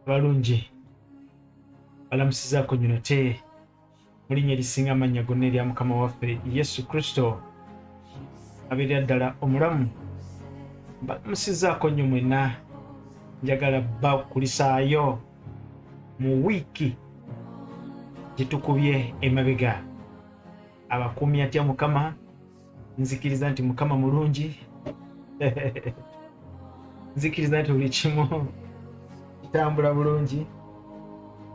Abalungi balamusizaako nyo nate mu linnya erisinga amannya gonna erya Mukama waffe Yesu Kristo abeerera ddala omulamu. Balamusizaako nnyo mwenna, njagala bakulisaayo mu wiiki gye tukubye emabega. Abakuumi atya Mukama? Nzikiriza nti Mukama mulungi. Nzikiriza nti buli kimu kitambula bulungi.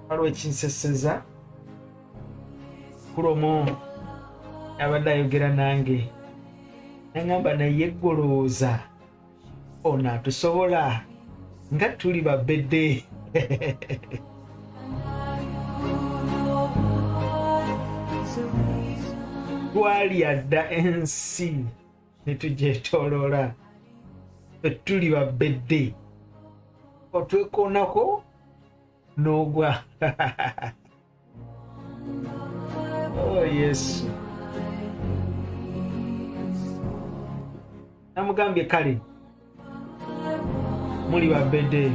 Waliwo ekinseseza kulomu abadde ayogera nange nangamba, naye golowooza ono atusobola nga tuli babedde. Twalya dda ensi ne tugyetooloola, tuli babedde, otwekoonako n'ogwa. Oh Yesu, namugambye kale muli babedde,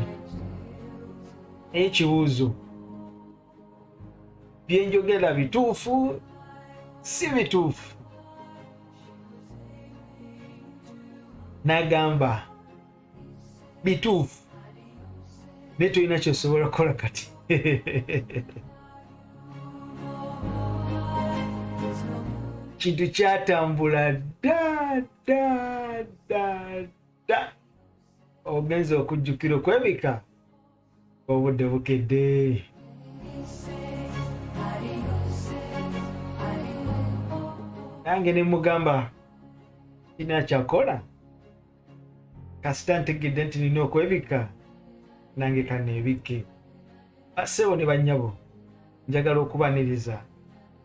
naye ekibuuzo, byenjogera bituufu si bituufu? Nagamba bituufu, naye tolina kyosobola kukola kati. Kintu kyatambula dda dda dda dda, ogenza okujjukira okwebika obudde bukedde. Nange ne mugamba kina kyakola, kasita ntegedde nti nina okwebikka, nange kaneebikke. Bassebo ne bannyabo, njagala okubaniriza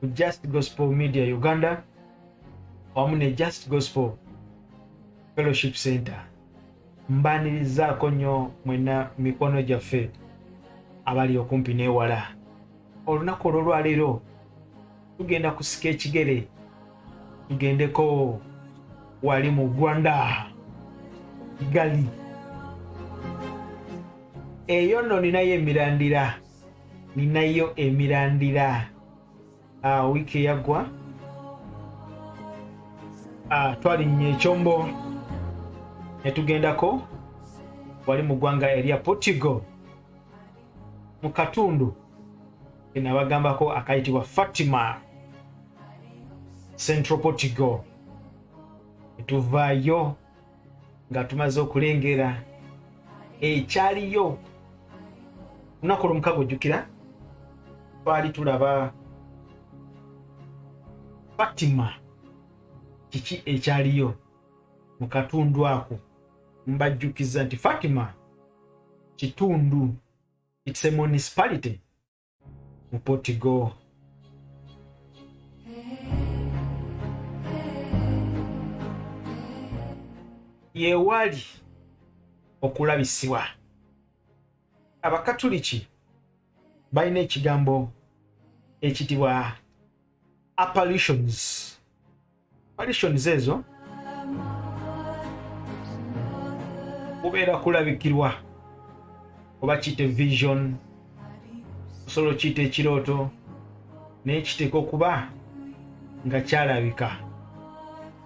ku Just Gospel Media Uganda wamu ne Just Gospel Fellowship Center. Mbanirizaako nnyo mwenna mikono gyaffe abali okumpi n'ewala. Olunaku olw'olwaleero tugenda kusika ekigere tugendeko wali mu Rwanda, Kigali. Eyo nno ninayo emirandira, ninayo emirandira. Wiiki eyaggwa twalinnya ekyombo ne tugendako wali mu ggwanga erya Portugal mu katundu enabagambako akayitibwa Fatima, Central Portugal. Netuvaayo nga tumaze okulengera ekyaliyo olunaku olwomukago. Ojjukira twali tulaba Fatima, kiki ekyaliyo mu katundu ako. Mbajjukiza nti Fatima kitundu, it's a municipality mu Portugal. Yewali okulabisibwa. Abakatuliki balina ekigambo ekitibwa apparitions. Apparitions ezo kubeera kulabikirwa, oba kiyite vision, osobola okiyita ekirooto, naye kiteeka okuba nga kyalabika.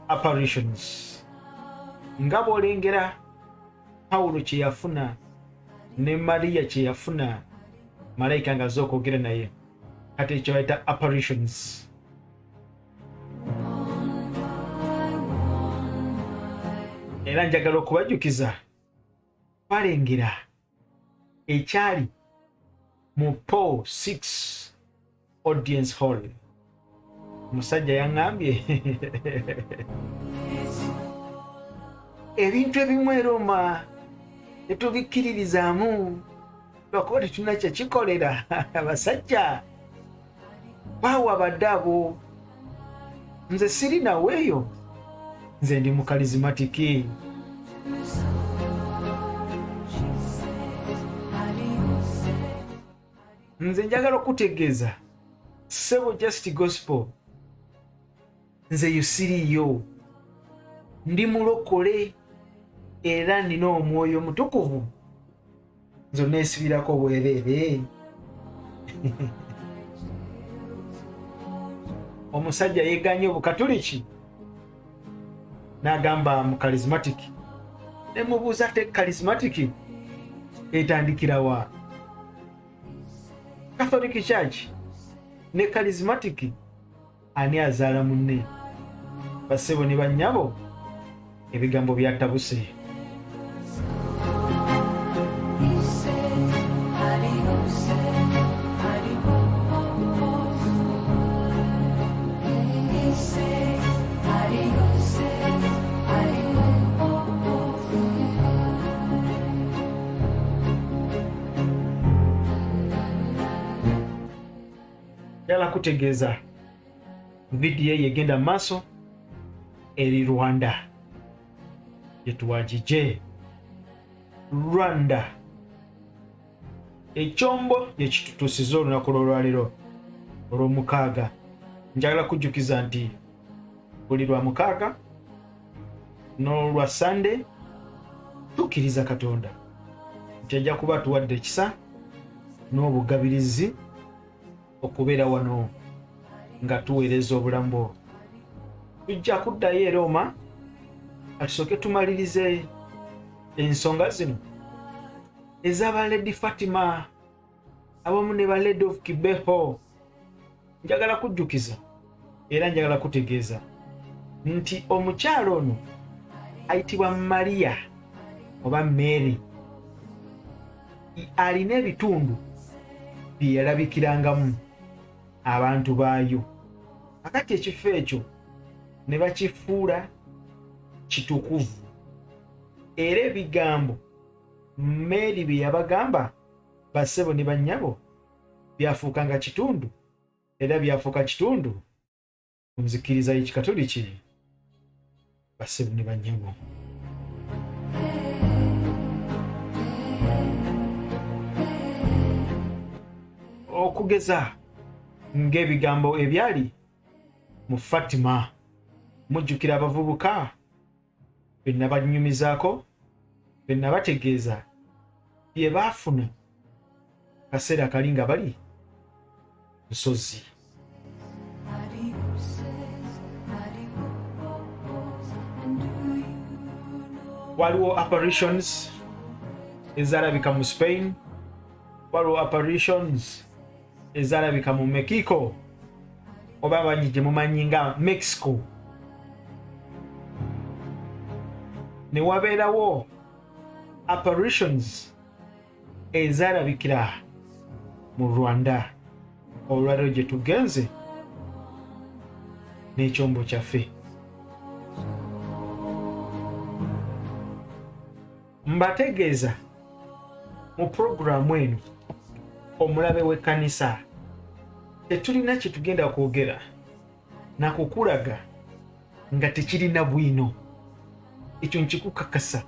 Apparitions nga bw'olengera Pawulo kye yafuna ne Mariya kye yafuna, malayika nga azze okwogera naye, kati ekyo bayita apparitions. Era njagala okubajjukiza balengera ekyali mu Paul 6 audience hall. Omusajja yaŋŋambye ebintu ebimu e Roma tetubikkiririzaamu lwakuba tetulina kyekikolera. Abasajja baawa badde abo, nze siri naweeyo, nze ndi mukalizimatiki. Nze njagala okutegeeza ssebo Just Gospel, nze yo siriiyo, ndi mulokole era nina omwoyo omutukuvu. Nze oneesibirako bwereere. Omusajja yeeganye Obukatuliki n'agamba mu Charismatic. Ne mubuuza te Charismatic etandikira wa? Catholic Church ne Charismatic ani azaala munne? Bassebo ne bannyabo, ebigambo byatabuse. Njagala kutegeeza vidiyo eyo egenda mu maaso eri Rwanda, gyetuwagije Rwanda. Ekyombo gyekitutuusiza olunaku lw'olwaleero olw'omukaaga. Njagala kujjukiza nti buli lwa mukaaga n'olwa Sande tukkiriza Katonda nti ajja kuba atuwadde ekisa n'obugabirizi okubeera wano nga tuweereza obulamu bwo. Tujja kuddayo e Rooma atusooke tumalirize ensonga zino ez'aba Lady Fatima abamu ne ba Lady of Kibeho. Njagala kujjukiza era njagala kutegeeza nti omukyalo ono ayitibwa Maria oba Mary alina ebitundu bye yalabikirangamu abantu baayo. Akati ekifo ekyo ne bakifuula kitukuvu, era ebigambo Mary bye yabagamba bassebo ne bannyabo byafuukanga kitundu, era byafuuka kitundu ku nzikiriza y'Ekikatoliki, bassebo ne bannyabo. Okugeza ng'ebigambo ebyali mu Fatima, mujjukira abavubuka be nabanyumizaako, be nabategeeza bye baafuna kaseera kali nga bali nsozi. Waliwo apparitions ezalabika mu Spain, waliwo apparitions ezalabika mu Mexico, oba bangi gye mumanyi nga Mexico, ne wabeerawo apparitions ezalabikira mu Rwanda olwaliro gye tugenze n'ekyombo kyaffe. Mbategeeza mu pulogulaamu eno omulabe w'ekkanisa tetulina kye tugenda kwogera na kukulaga nga tekirina bwino. Ekyo nkikukakasa,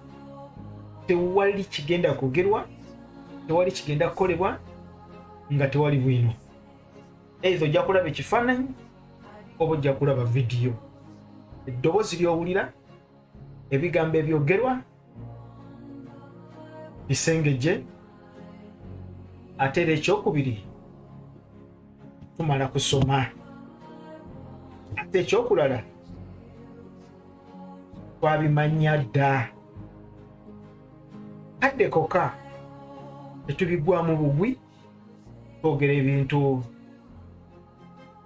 tewali kigenda kwogerwa, tewali kigenda kukolebwa nga tewali bwino. Either ojja kulaba ekifaananyi oba ojja kulaba vidiyo, eddoboozi ly'owulira, ebigambo ebyogerwa bisengejje. Ate era ekyokubiri tumala kusoma, ate ekyokulala twabimanya dda, kadde koka tetubigwamu bugwi. Twogera ebintu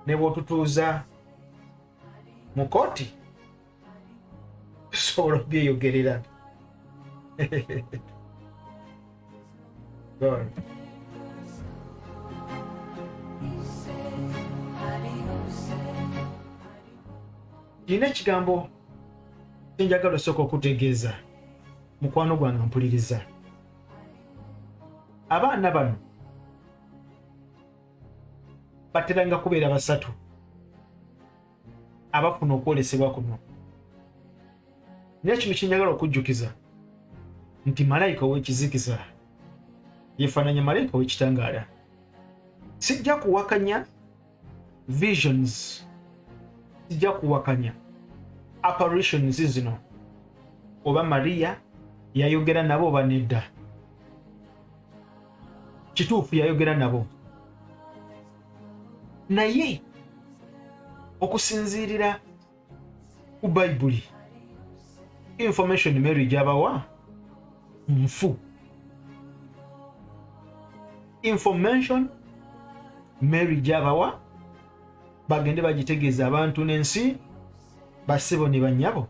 ne bw'otutuuza mu kooti tusobola okubyeyogerera. Kirina ekigambo kyenjagala osooka okutegeeza mukwano gwange mpuliriza. Abaana bano bateranga kubeera basatu abafuna okwolesebwa kuno, naye kino kyenjagala okujjukiza nti malayika ow'ekizikiza yefaananya malayika ow'ekitangaala. Sijja kuwakanya visions, sijja kuwakanya apparitions zino, oba Maria yayogera nabo oba nedda. Kituufu yayogera nabo, naye okusinziirira ku Bayibuli, information Mary gyabawa nfu. Information Mary gyabawa bagende bagitegeeza abantu n'ensi, bassebo ne bannyabo.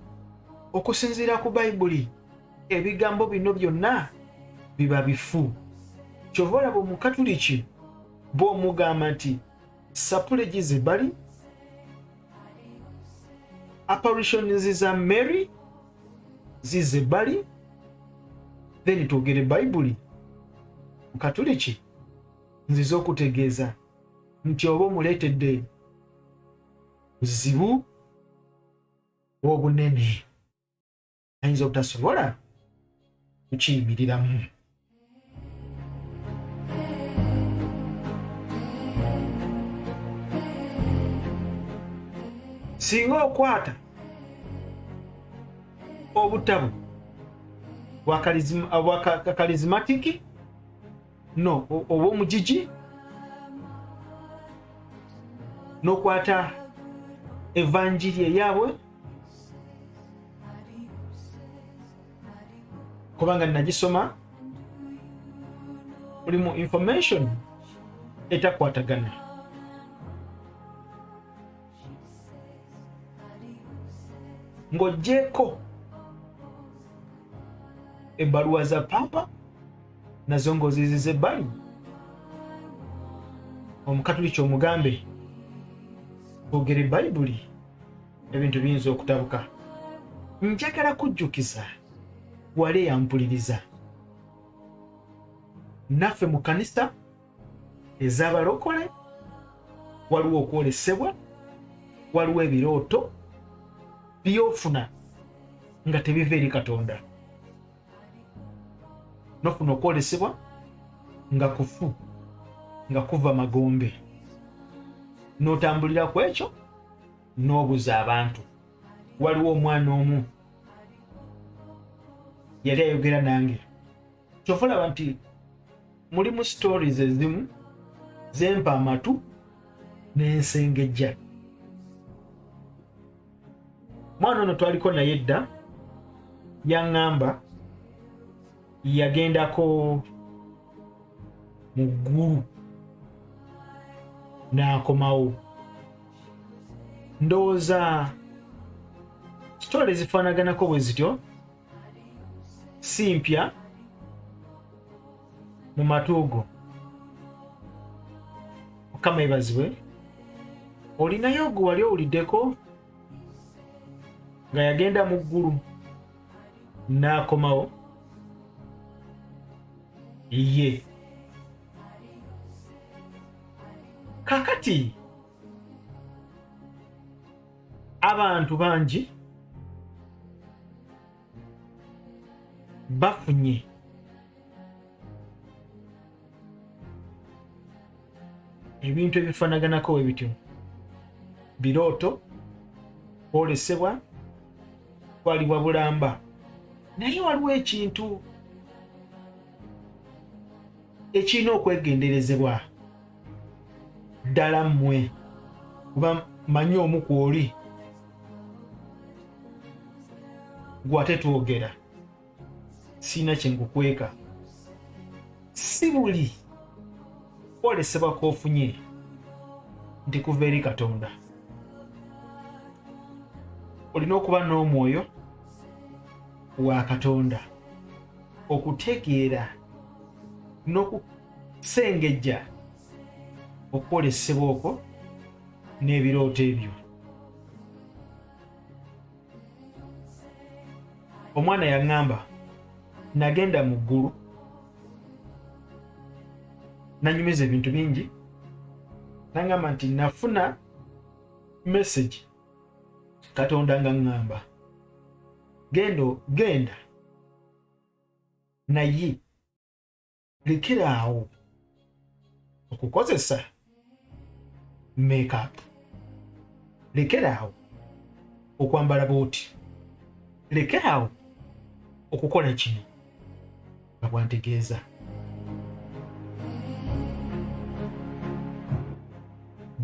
Okusinziira ku Bayibuli, ebigambo bino byonna biba bifu. Kyova olaba Omukatuliki bw'omugamba nti sapule gize bali apparitions za Mary zize bali, then twogere Bayibuli, Mukatuliki nzize okutegeeza nti oba omuleetedde buzibu obunene, ayinza obutasobola kukiyimiriramu. Singa okwata obutabo bwa karizmatiki no obw'omugigi, n'okwata evanjiri eyaabwe, kubanga nagisoma, mulimu information etakwatagana. Ng'oggyeko ebbaluwa za Paapa, nazo ng'oziziza ebbali, Omukatuliki omugambe twogere Bayibuli, ebintu biyinza okutabuka. Njagala kujjukiza wali eyampuliriza, naffe mu kanisa ez'abalokole waliwo okwolesebwa, waliwo ebirooto byofuna nga tebiva eri Katonda, nofuna okwolesebwa nga kufu, nga kuva magombe, n'otambulira ku ekyo n'obuza abantu. Waliwo omwana omu yali ayogera nange. Kyova olaba nti mulimu stories ezimu zempa amatu n'ensengejja. Mwana ono twaliko naye dda, yaŋŋamba yagendako mu ggulu n'akomawo. Ndowooza sitole zifaanaganako bwe zityo si mpya mu matu go. Mukama ebazibwe. Olinayo gwe wali owuliddeko nga yagenda mu ggulu n'akomawo? Ye kakati abantu bangi bafunye ebintu ebifaanaganako we bityo, birooto, kwolesebwa, twalibwa bulamba, naye waliwo ekintu ekirina okwegenderezebwa ddala mmwe, kuba manyi omu kwoli gwate twogera, sirina kyenkukweka. Si buli kwolesebwa kwofunye nti kuva eri Katonda. Olina okuba n'omwoyo wa Katonda okutegeera n'okusengejja okwolesebwa okwo n'ebirooto ebyo. Omwana yaŋŋamba nagenda mu ggulu, nanyumiza ebintu bingi, naŋŋamba nti nafuna message Katonda nga ŋŋamba genda, genda, naye lekera awo okukozesa makeup, lekera awo okwambala bwoti, lekera awo okukola kino, nga bwantegeeza.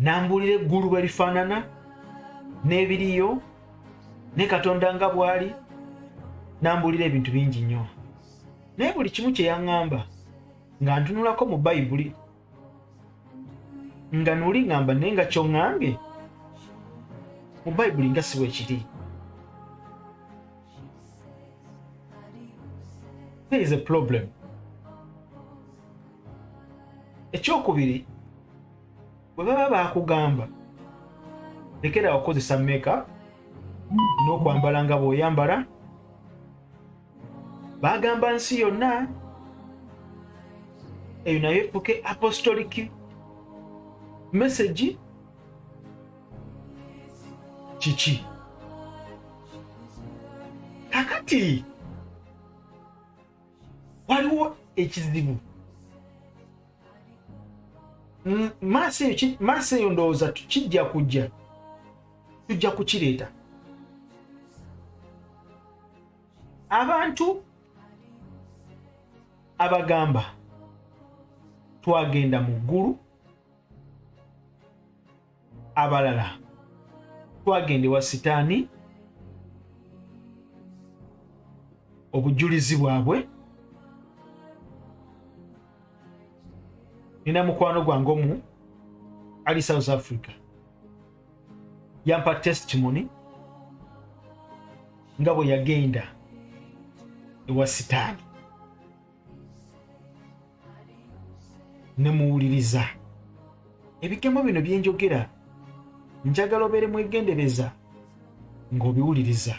Nambuulira eggulu bwe lifaanana n'ebiriyo ne Katonda nga bw'ali, nambuulira ebintu bingi nnyo, naye buli kimu kye yaŋŋamba nga ntunulako mu Bayibuli, nga nuli ŋŋamba, naye nga ky'oŋŋambye mu Bayibuli nga si bwe kiri. There is a problem. Ekyokubiri, bwe baba baakugamba lekera okukozesa makeup n'okwambala nga bw'oyambala, bagamba nsi yonna eyo nayo efuuke apostolic message. Kiki kakati? Waliwo ekizibu maaso eyo, maaso eyo ndowooza kijja kujja, tujja kukireeta. Abantu abagamba twagenda mu ggulu, abalala twagenda ewa Sitaani, obujulizi bwabwe. Nina mukwano gwange omu ali South Africa, yampa testimony nga bwe yagenda ewa Sitaani. Nemuwuliriza ebigambo bino byenjogera, njagala obeere mwegendereza ng'obiwuliriza.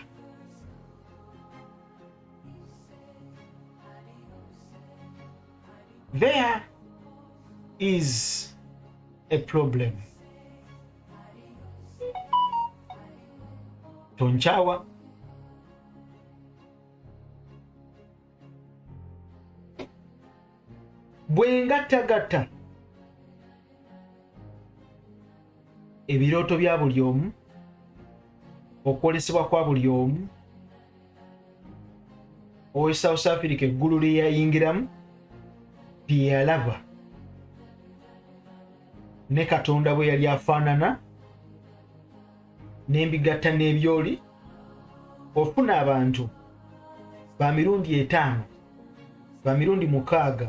There is a problem. Tonkyawa. Bwe ngattagatta ebirooto bya buli omu, okwolesebwa kwa buli omu, owe South Africa eggulu lye yayingiramu, bye yalaba ne Katonda bwe yali afaanana, n'embigatta n'ebyoli, ofuna abantu ba mirundi 5, ba mirundi 6,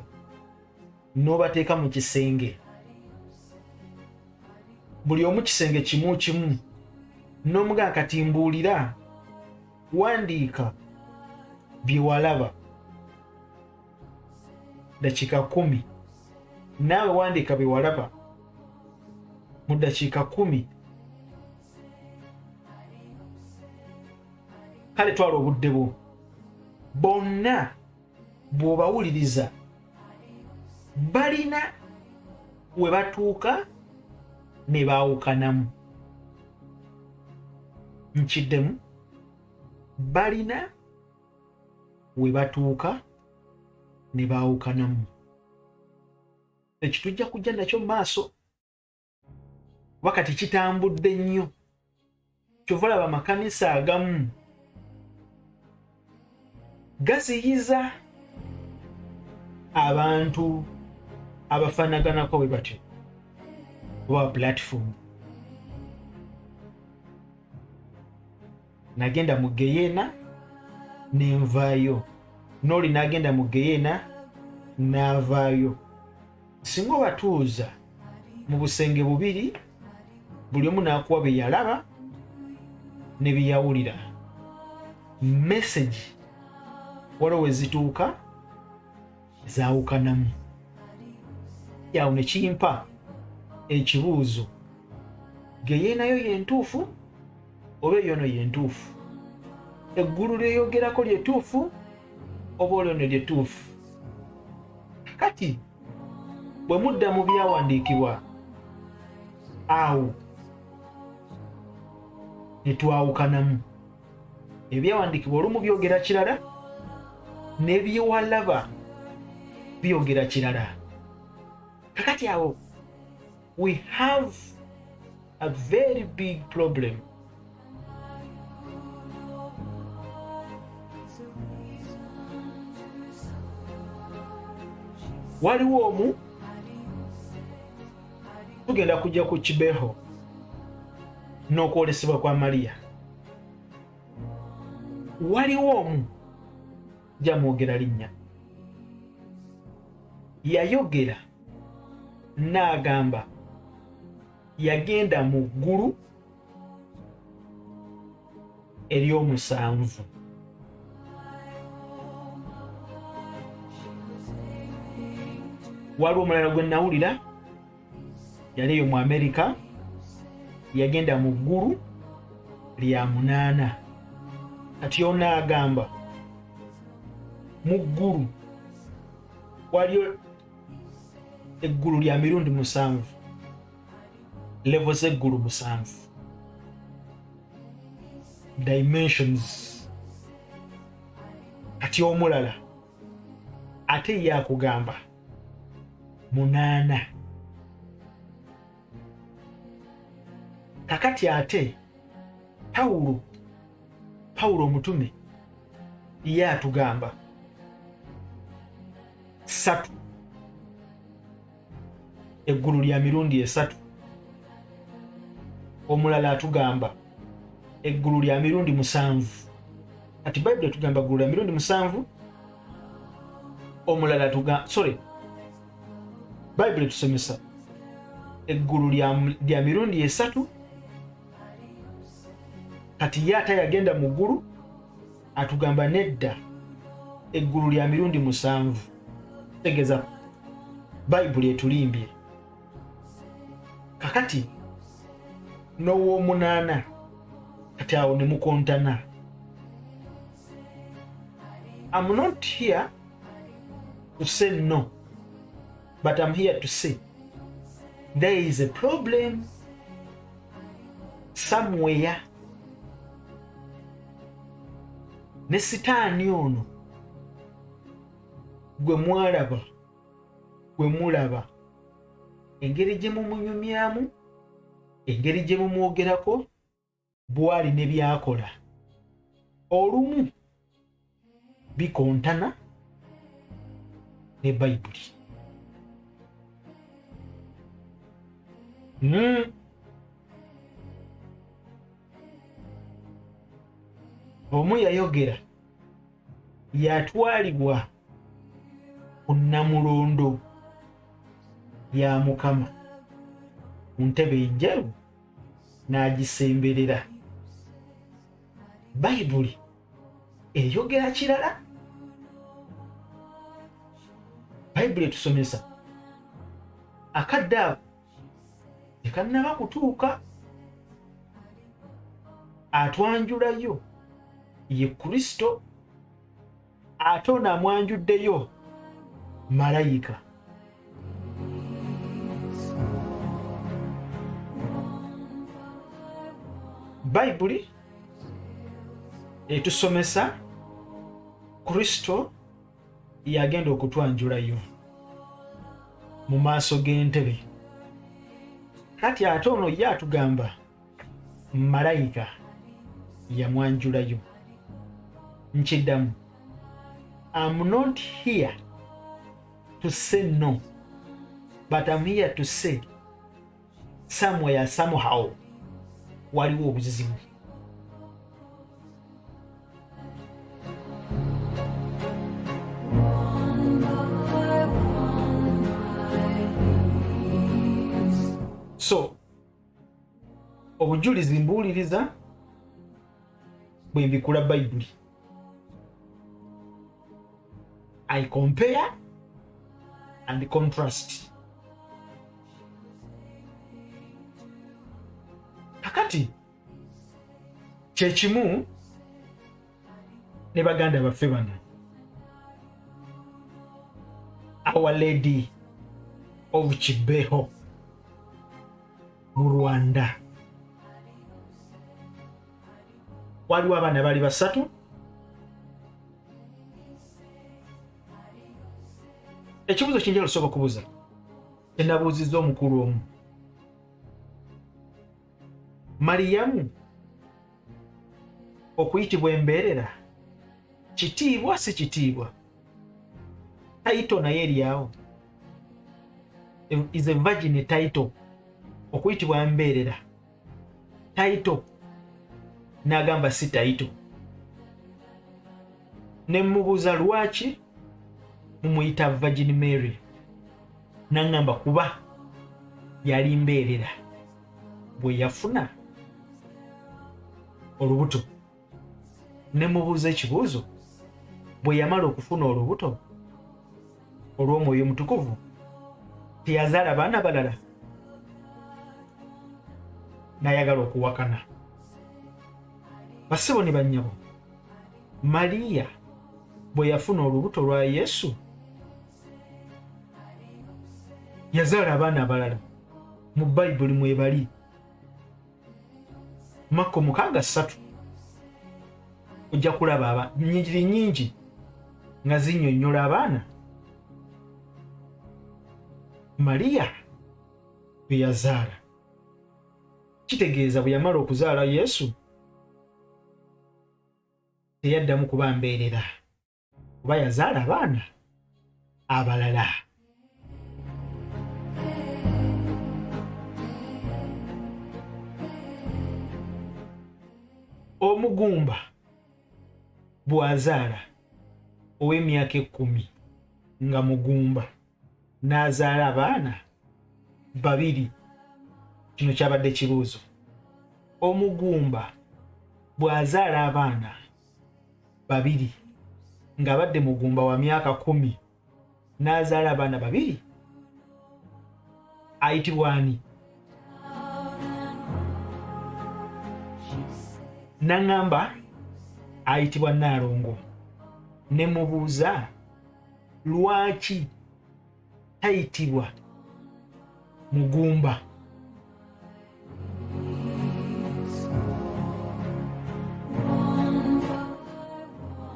n'obateeka mu kisenge, buli omu kisenge kimu kimu, n'omugaa, "Kati mbuulira, wandiika bye walaba dakiika 10, naawe wandiika bye walaba mu dakiika 10." Kale twala obudde bwo. Bonna bw'obawuliriza balina we batuuka ne baawukanamu. Nkiddemu, balina we batuuka ne baawukanamu. Ekyo tujja kujja nakyo mu maaso, kuba kati kitambudde nnyo. Kyova olaba amakanisa agamu gaziyiza abantu abafaanaganako bwe batyo oba platform. Nagenda mu geyeena nenvaayo, n'oli n'agenda mu geyeena n'avaayo. Singa obatuuza mu busenge bubiri, buli omu n'akuwa bye yalaba ne bye yawulira, message waliwo we zituuka zaawukanamu. Yawo ne kimpa ekibuuzo: geyeenayo yentuufu oba eyono yentuufu? Eggulu lyeyogerako lyetuufu oba olyono lyetuufu? Kati bwe mudda mu byawandiikibwa awo ne twawukanamu. Ebyawandiikibwa olumu byogera kirala, n'ebyewalaba byogera kirala. Kakati awo we have a very big problem. Waliwo omu Tugenda kujja ku Kibeho n'okwolesebwa kwa Mariya. Waliwo omu jamwogera linnya, yayogera n'agamba yagenda mu ggulu ery'omusanvu. Waliwo omulala gwe nawulira, yali eyo mu Amerika, yagenda mu ggulu lya munaana. Kati onaagamba mu ggulu waliyo eggulu lya mirundi musanvu, levo z'eggulu musanvu, dimensions. Kati omulala ate ye akugamba munaana. Kakati ate Pawulo omutume ye atugamba ssatu, eggulu lya mirundi esatu. Omulala atugamba eggulu lya mirundi musanvu. Kati Bayibuli etugamba eggulu lya mirundi musanvu, omulala atugamba, sorry, Bayibuli etusomesa eggulu lya mirundi esatu. Kati ye ate yagenda mu ggulu atugamba nedda, eggulu lya mirundi musanvu. Tegeeza Bayibuli etulimbye. Kakati n'ow'omunaana, kati awo ne mukontana. I'm not here to say no, but I'm here to say there is a problem somewhere. Ne sitaani ono gwe mwalaba, gwe mulaba, engeri gye mumunyumyamu, engeri gye mumwogerako, bwali ne byakola olumu bikontana ne Bayibuli. Omu yayogera yatwalibwa ku nnamulondo ya Mukama ku ntebe enjeru n'agisemberera. Bayibuli eyogera kirala. Bayibuli etusomesa akadde ako tekannaba kutuuka, atwanjulayo ye Kristo, ate ono amwanjuddeyo malayika. Bayibuli etusomesa Kristo yagenda okutwanjulayo mu maaso g'entebe. Kati ate ono ye atugamba malayika yamwanjulayo. Nkiddamu, I'm not here to say no, but I'm here to say somewhere somehow waliwo obuzibu. So obujulizi mbuwuliriza bwe mbikula Bayibuli. I compare and contrast. Kakati kyekimu ne baganda baffe bano, Our Lady of Kibeho mu Rwanda. Waliwo abaana bali basatu. Ekibuuzo kinjala osooka okubuuza kyenabuuzizza omukulu omu, Mariyamu okuyitibwa embeerera kitiibwa si kitiibwa? Title naye eryawo is a virgin title. Okuyitibwa mbeerera title? N'agamba si title. Ne mmubuuza lwaki mumuyita Virgin Mary, n'aŋŋamba kuba yali mbeerera bwe yafuna olubuto. Ne mubuuza ekibuuzo, bwe yamala okufuna olubuto olw'Omwoyo Omutukuvu teyazaala baana balala? N'ayagala okuwakana. Bassebo ne bannyabo, Mariya bwe yafuna olubuto lwa Yesu yazaala abaana abalala? Mu Bayibuli mwebali, Makko 6:3, ojja kulaba aba nyingiri nyingi nga zinnyonnyola abaana Mariya be yazaala. Kitegeeza bwe yamala okuzaala Yesu teyaddamu kuba mbeerera, kuba yazaala abaana abalala. Omugumba bw'azaala ow'emyaka 10 nga mugumba n'azaala abaana babiri, kino kyabadde kibuuzo. Omugumba bw'azaala abaana babiri ng'abadde mugumba wa myaka 10 n'azaala abaana babiri, ayitibwa ani? Naŋŋamba ayitibwa Naalongo. Ne mubuuza lwaki tayitibwa mugumba?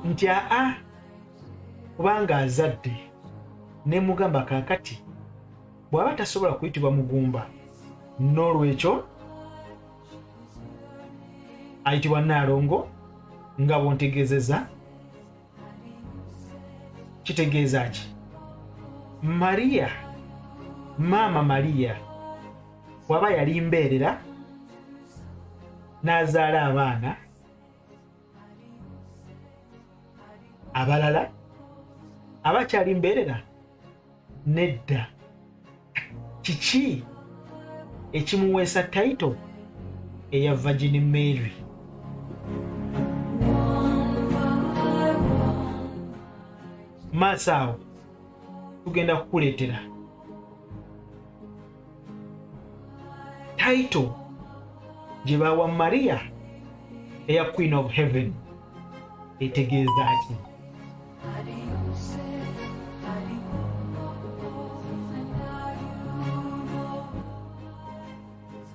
Nti aa, kubanga azadde. Ne mugamba kaakati bw'aba tasobola kuyitibwa mugumba, n'olwekyo ayitibwa Naalongo nga bw'ontegeezeza. Kitegeeza ki? Mariya, maama Mariya bw'aba yali mbeerera n'azaala abaana abalala, abakyali mbeerera? Nedda. Kiki ekimuweesa title eya Virgin Mary? Maaso awo tugenda kukuleetera title gye bawa Maria eya Queen of Heaven etegeeza ki?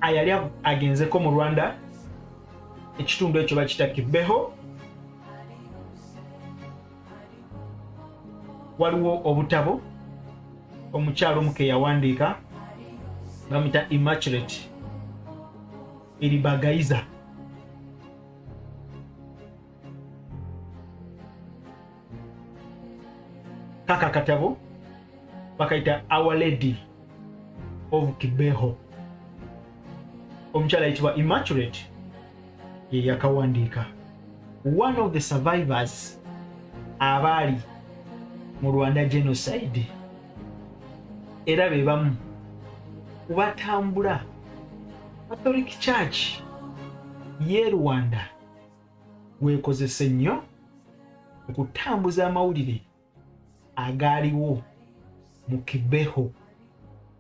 Ayali agenzeko mu Rwanda, ekitundu ekyo bakita Kibeho, waliwo obutabo omukyalo omu ke yawandiika, bamuyita Immaculate Iribagayiza. Kaka katabo bakayita Our Lady of Kibeho. Omukyala ayitibwa Immaculate ye yakawandiika, one of the survivors abaali mu Rwanda genocide, era be bamu kubatambula Catholic Church ye Rwanda gwekozesa ennyo okutambuza amawulire agaaliwo mu Kibeho,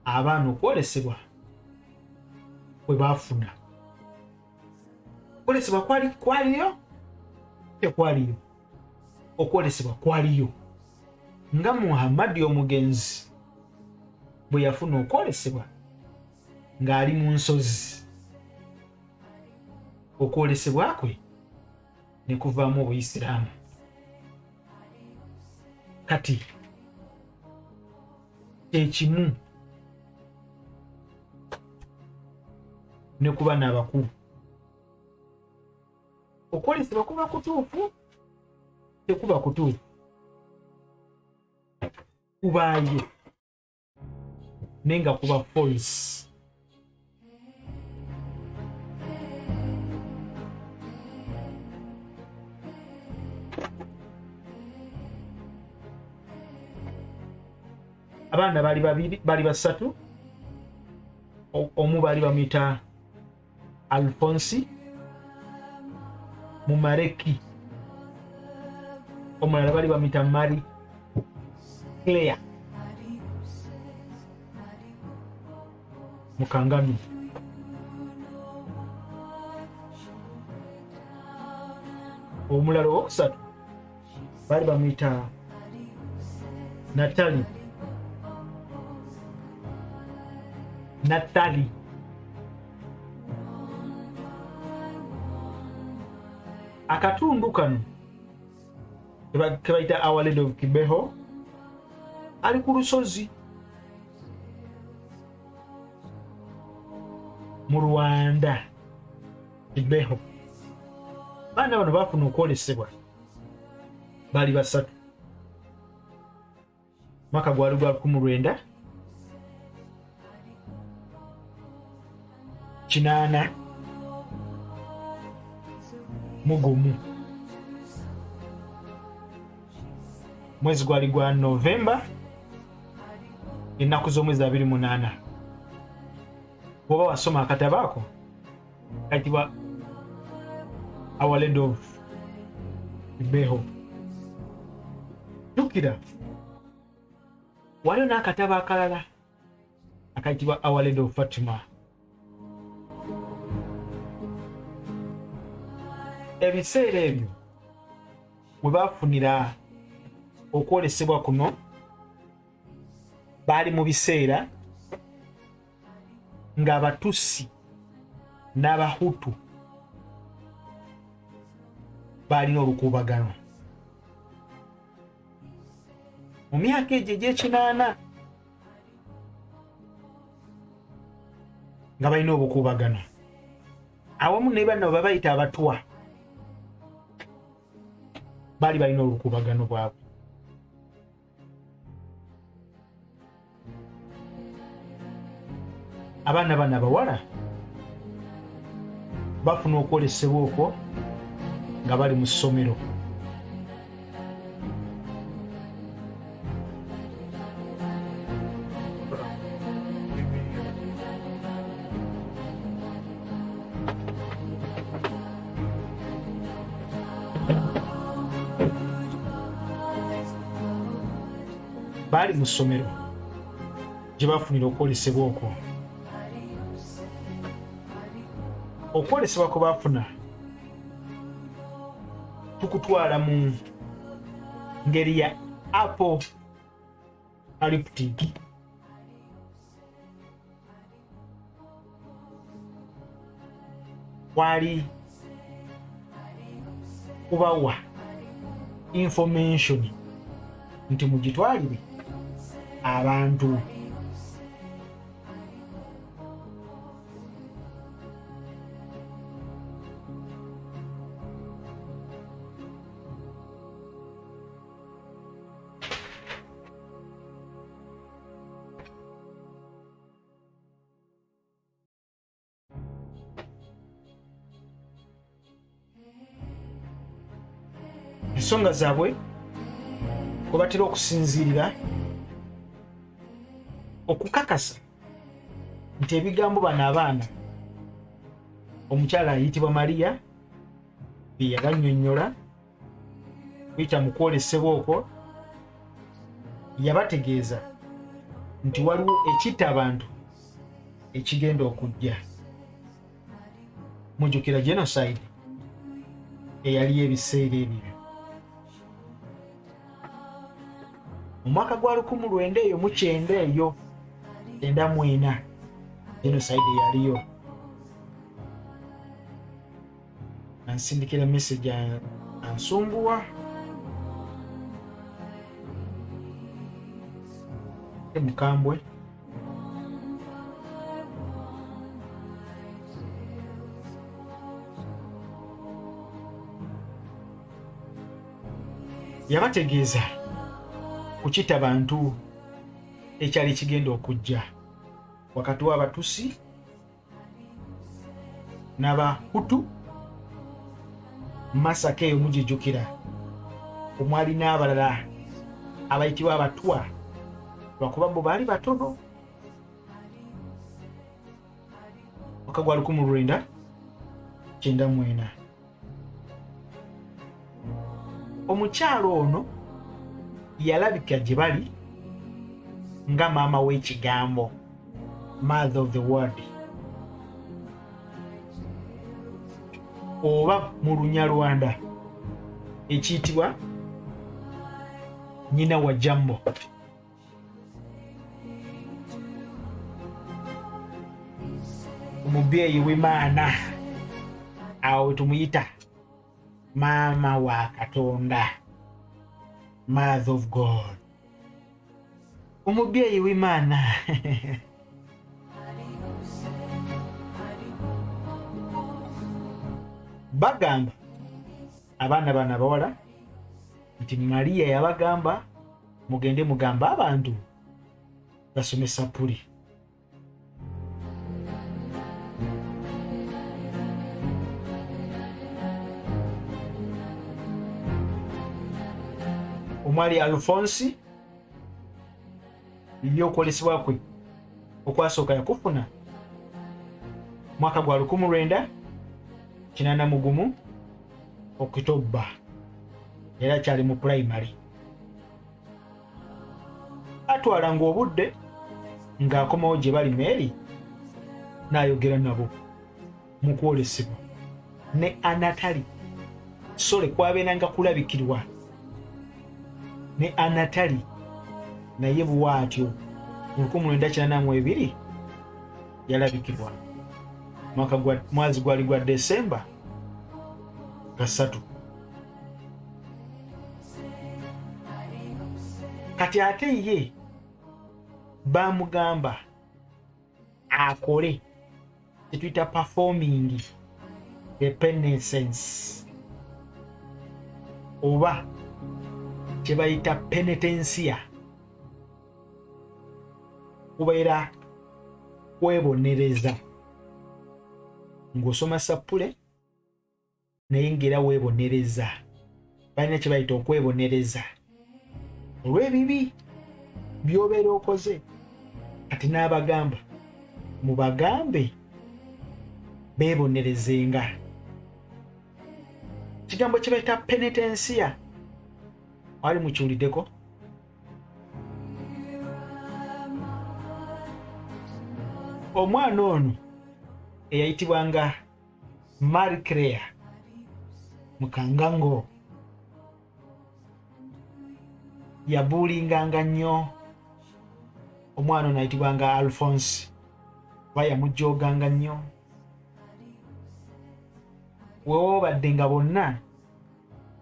abaana okwolesebwa kwe baafuna. Okwolesebwa kwali kwaliyo, tekwaliyo? Okwolesebwa kwaliyo, nga Muhammadi omugenzi bwe yafuna okwolesebwa ng'ali mu nsozi, okwolesebwa kwe ne kuvaamu Obuyisiraamu. Kati kyekimu ne kuba n'abakulu, okwolesebwa kuba kutuufu, tekuba kutuufu, kubaayo naye nga kuba false. Abaana baali babiri, baali basatu. Omu baali bamuyita Alfonsi Mumareki, omulala baali bamuyita Mari Claire Mukangami. Omulala owokusatu baali bamuyita Natali. Natali. Akatundu kano kebayita Our Lady of Kibeho ali ku lusozi mu Rwanda, Kibeho. Baana bano bafuna okwolesebwa, bali basatu. Mwaka gwali gwa 1981, mwezi gwali gwa Novemba, ennaku z'omwezi 28. Bw'oba wasoma akatabo ako kayitibwa Our Lady of Kibeho, jjukira waliwo n'akatabo akalala akayitibwa Our Lady of Fatima. Ebiseera ebyo we baafunira okwolesebwa kuno baali mu biseera ng'Abatusi n'Abahutu baalina olukuubagano mu myaka egyo egy'ekinaana, nga balina obukuubagano awamu ne banno babayita Abatwa, baali balina olukuubagano bwabwe. Abaana bano abawala bafuna okwolesebwa okwo nga bali mu ssomero. Baali mu ssomero gye bafunira okwolesebwa okwo. Okwolesebwa kwe baafuna tukutwala mu ngeri ya apocalyptic. Kwali kubawa information nti mugitwalire abantu. Ensonga zaabwe kwe batera okusinziirira okukakasa nti ebigambo bano abaana omukyala ayitibwa Mariya bye yabannyonnyola kuyita mu kwolesebwa okwo, yabategeeza nti waliwo ekitta abantu ekigenda okujja. Mujjukira genocide eyaliyo ebiseera ebyo mu mwaka gwa 1900 eyo mu kyenda eyo 94, genocide eyaliyo. Ansindikira message ansumbuwa mukambwe. Yabategeeza kukita bantu ekyali kigenda okujja wakati w'Abatusi n'Abahutu. Masaka eyo mugijjukira, omwali n'abalala abayitibwa Abatwa. Lwakuba bo baali batono. Mwaka gwa 1994 omukyalo ono yalabika gye bali nga maama w'ekigambo, mother of the word, oba mu Lunyarwanda ekiyitibwa nyina wa jambo. Omubyeyi w'Imaana, awo tumuyita maama wa Katonda, mother of God, omubyeyi w'Imaana. Bagamba abaana bano abawala nti Mariya yabagamba mugende mugambe abantu basome sapuli. Omwali Alfonsi ebyokwolesebwa kwe okwasooka yakufuna mwaka gwa 1981 Okitobba, era kyali mu pulayimale. Atwalanga obudde ng'akomawo gye bali Mary n'ayogera nabo mu kwolesebwa ne Anatali sole kwabeeranga kulabikirwa ne Anatali naye bw'atyo mu 1982 yalabikirwa mwaka gwa mwazi gwali gwa Desemba 3. Kati ate ye bamugamba akole kyetuyita performing the penitence oba kyebayita penetensia, kubeera kwebonereza ng'osoma sappule naye ng'era weebonereza. Balina kye bayita okwebonereza olw'ebibi by'obeera okoze. Kati n'abagamba mubagambe beebonerezenga. Ekigambo kye bayita penetensiya wali mukiwuliddeko? Omwana ono eyayitibwanga Marie Claire Mukangango yabuulinganga nnyo omwana ono ayitibwanga Alphonse, oba yamujjooganga nnyo. Weewobadde nga bonna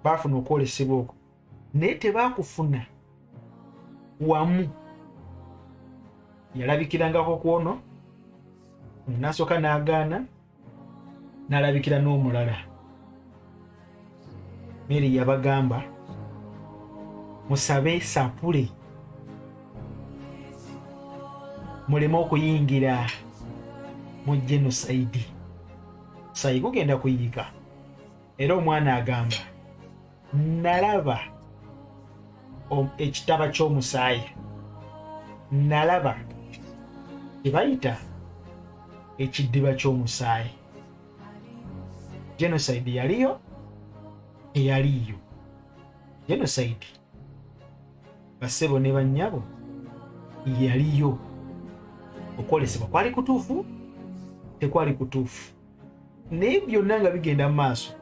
baafuna okwolesebwa okwo, naye tebaakufuna wamu. Yalabikirangako ku ono nasooka n'agaana, n'alabikira n'omulala. Mary yabagamba musabe sapule muleme okuyingira mu genocide, sayi gugenda kuyiika. Era omwana agamba nalaba ekitaba ky'omusaayi, nalaba kyebayita ekiddiba ky'omusaayi. Genocide yaliyo teyaliiyo? Genocide, bassebo ne bannyabo, yaliyo. Okwolesebwa kwali kutuufu tekwali kutuufu? Naye byonna nga bigenda mu maaso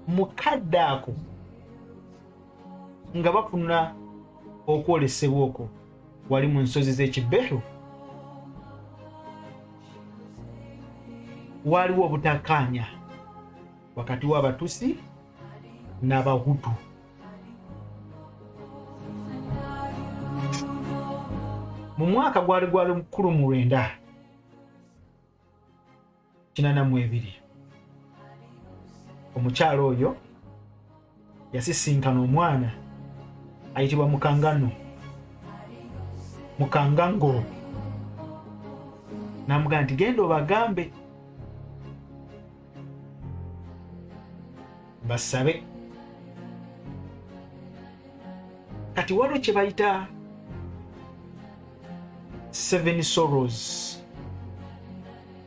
mu kadde ako nga bafuna okwolesebwa okwo wali mu nsozi z'Ekibehu, waaliwo obutakkaanya wakati w'Abatusi n'Abahutu. Mu mwaka gwali gwa 1982 omukyalo oyo yasisinkana omwana ayitibwa Mukangano Mukangango, namugamba nti genda obagambe basabe. Kati waliwo kye bayita Seven Sorrows,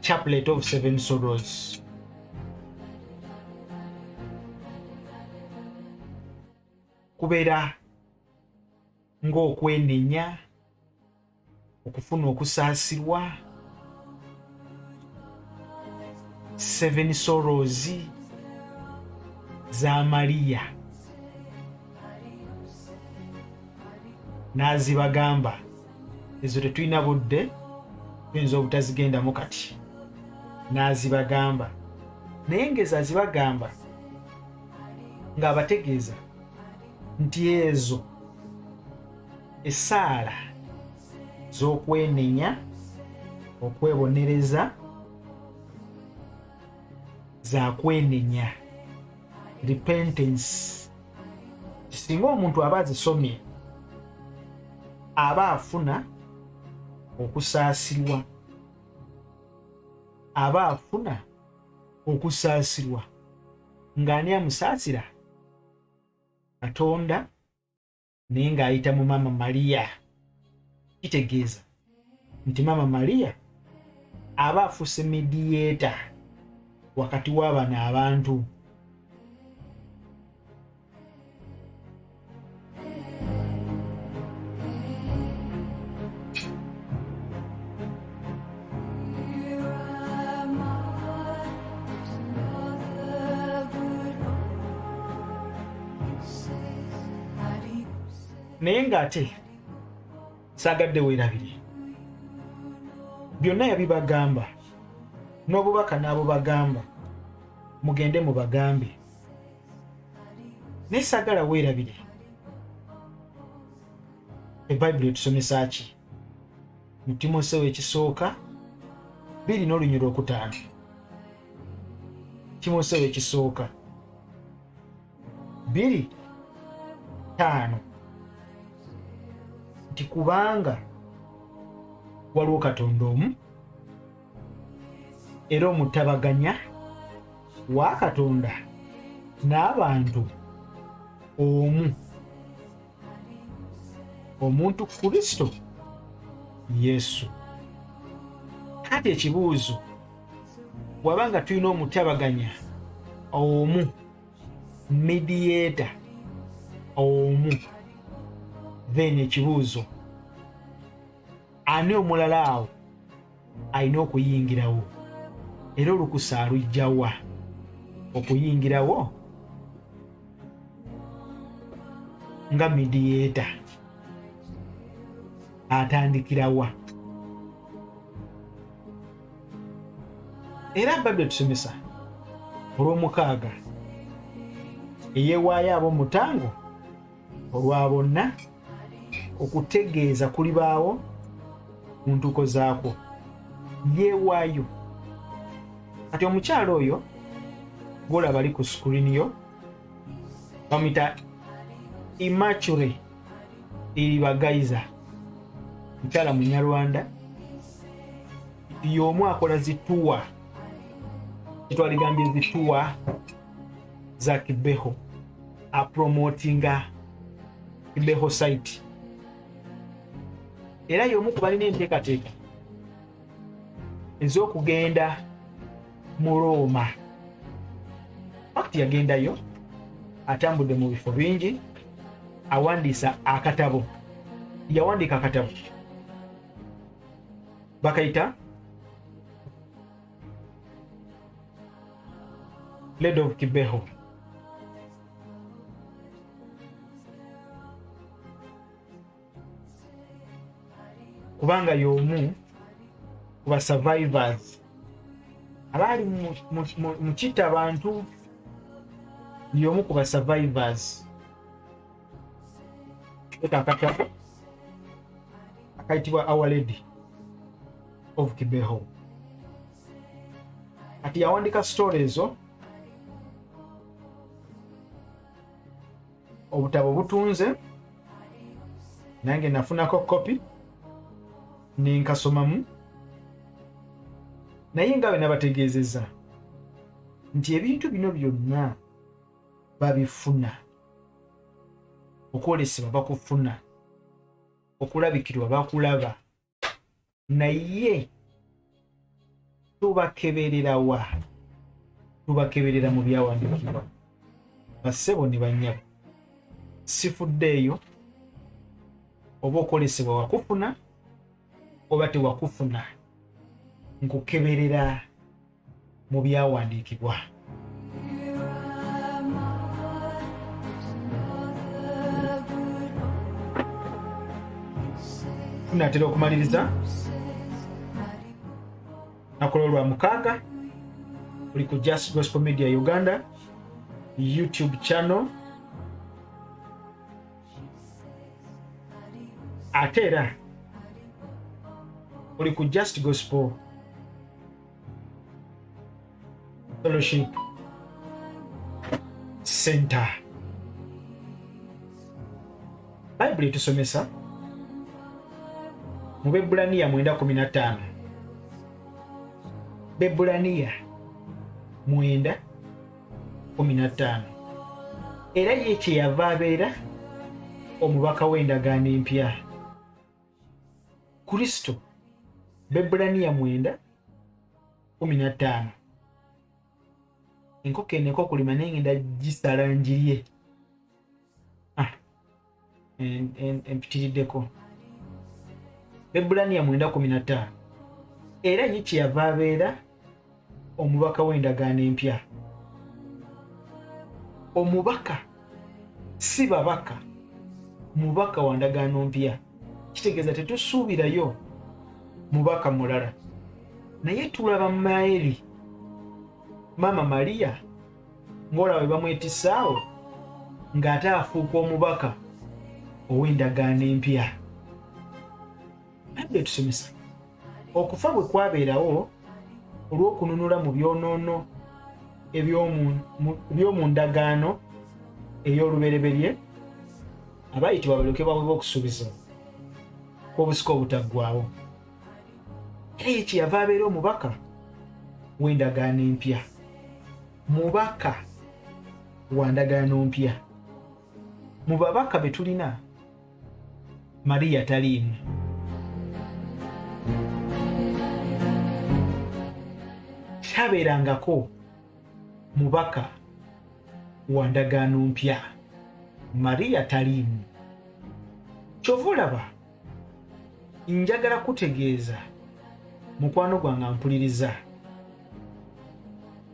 Chaplet of Seven Sorrows. Kubeera ng'okwenenya, okufuna okusaasirwa, Seven Sorrows za Mariya n'azibagamba. Ezo tetulina budde, tuyinza obutazigendamu kati. N'azibagamba, naye ng'ezo azibagamba ng'abategeeza nti ezo essaala z'okwenenya, okwebonereza, za kwenenya, repentance. Singa omuntu aba azisomye aba afuna okusaasirwa, aba afuna okusaasirwa. Ng'ani amusaasira? Katonda, naye ng'ayita mu Maama Mariya. Kitegeeza nti Maama Mariya aba afuuse mediyeeta wakati w'abano abantu. Naye ng'ate saagadde weerabire, byonna yabibagamba n'obubaka n'abubagamba, mugende mubagambe. Naye saagala weerabire, ebayibuli etusomesa ki mu Timoseewo ekisooka 2 n'olunyiriri lwokutaano? Timoseewo ekisooka 2:5 nti kubanga waliwo Katonda omu era omutabaganya wa Katonda n'abantu omu, omuntu Kristo Yesu. Kati ekibuuzo, bw'aba nga tulina omutabaganya omu, mediator omu, then ekibuuzo, ani omulala awo alina okuyingirawo? Era olukusa alujjawa okuyingirawo nga mediator? Atandikirawa? Era Bayibuli etusomesa olw'omukaaga eyeewaayo ab'omutango olwa bonna, okutegeeza kulibaawo mu ntuuko zaakwo. Yeewaayo. Kati omukyalo oyo gwolaba ali ku screen yo bamuyita Immature Iribagaiza, mukyala Munyarwanda, y'omu akola zituwa, kitwaligambye zituwa za Kibeho, apromotinga Kibeho site, era y'omu ku balina enteekateeka ez'okugenda mu Rooma. Fakiti yagendayo, atambudde mu bifo bingi, awandiisa akatabo, yawandiika akatabo bakayita Lady of Kibeho. Kubanga y'omu ku ba survivors abaali mu kitta abantu, y'omu ku ba survivors. Eka akatabo akayitibwa Our Lady of Kibeho. Kati yawandika story ezo, obutabo butunze, nange nafunako kopi nenkasomamu. Naye nga bwe nabategeezezza nti ebintu bino byonna babifuna, okwolesebwa bakufuna, okulabikirwa bakulaba. Naye tubakeberera wa? Tubakeberera mu byawandiikibwa. Bassebo ne bannyabo, sifuddeeyo oba okwolesebwa wakufuna oba tewakufuna, nkukeberera mu byawandiikibwa. Tunatera okumaliriza nakola olwa mukaaga oli ku Just Gospel Media Uganda YouTube channel, ate era oli ku Just Gospel Fellowship Center. Bayibuli etusomesa mu Bebbulaniya 9:15. Bebbulaniya 9:15. Era ye kyeyava abeera omubaka w'endagaano empya. Kristo. Bebbulaniya 9:15. Enkoko eno ekokulima naye ngenda gisala njirye. Empitiriddeko. Bebbulaniya 9:15. Era ye kyeyava abeera omubaka w'endagaano empya. Omubaka si babaka, mubaka wa ndagaano mpya. Kitegeeza tetusuubirayo mubaka mulala, naye tulaba Mary, Maama Maria, ng'olaba bwe bamwetisaawo ng'ate afuuka omubaka ow'endagaano empya. Bayibuli etusomesa okufa bwe kwabeerawo olw'okununula mu byonoono eby'omu ndagaano ey'olubereberye, abayitibwa balyoke baweebwe okusuubizibwa kw'obusika obutaggwaawo. Era ye kyeyava abeera omubaka w'endagaano empya, mubaka wa ndagaano mpya. Mu babaka be tulina, Mariya taliimu. Tabeerangako mubaka wa ndagaano mpya. Mariya taliimu. Kyova olaba njagala kutegeeza mukwano gwange ampuliriza,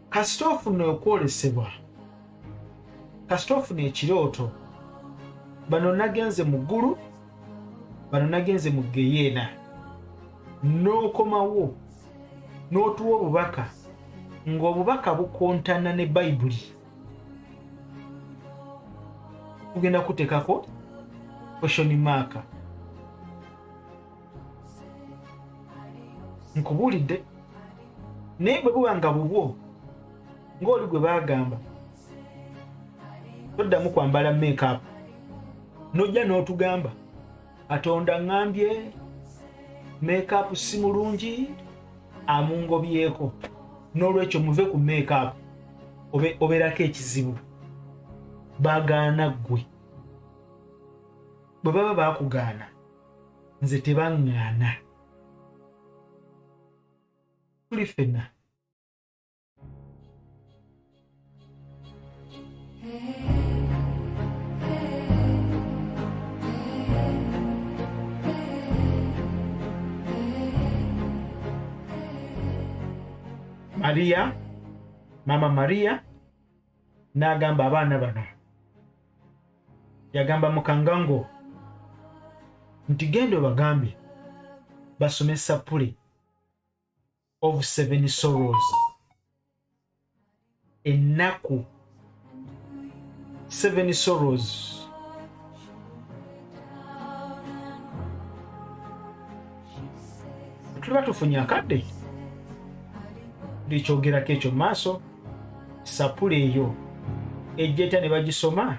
kasita ofuna okwolesebwa, kasita ofuna ekirooto, bano nagenze mu ggulu, bano nagenze mu geyeena, n'okomawo n'otuwa obubaka ng'obubaka bukontana ne Bayibuli, tugenda kuteekako question mark. Nkubuulidde, naye bwe buba nga bubwo ng'oli gwe baagamba toddamu kwambala makeup, n'ojja n'otugamba Katonda ŋŋambye makeup si mulungi, amungobyeko, n'olwekyo muve ku makeup, obeerako ekizibu. Bagaana ggwe, bwe baba baakugaana nze tebaŋŋaana, tuli ffenna. Maria, Mama Maria n'agamba abaana bano, yagamba Mukangango nti genda obagambe basome sapule of seven sorrows, ennaku seven sorrows. Tuliba tufunye akadde ndikyogerako ekyo maaso. Sapula eyo ejja etya ne bagisoma?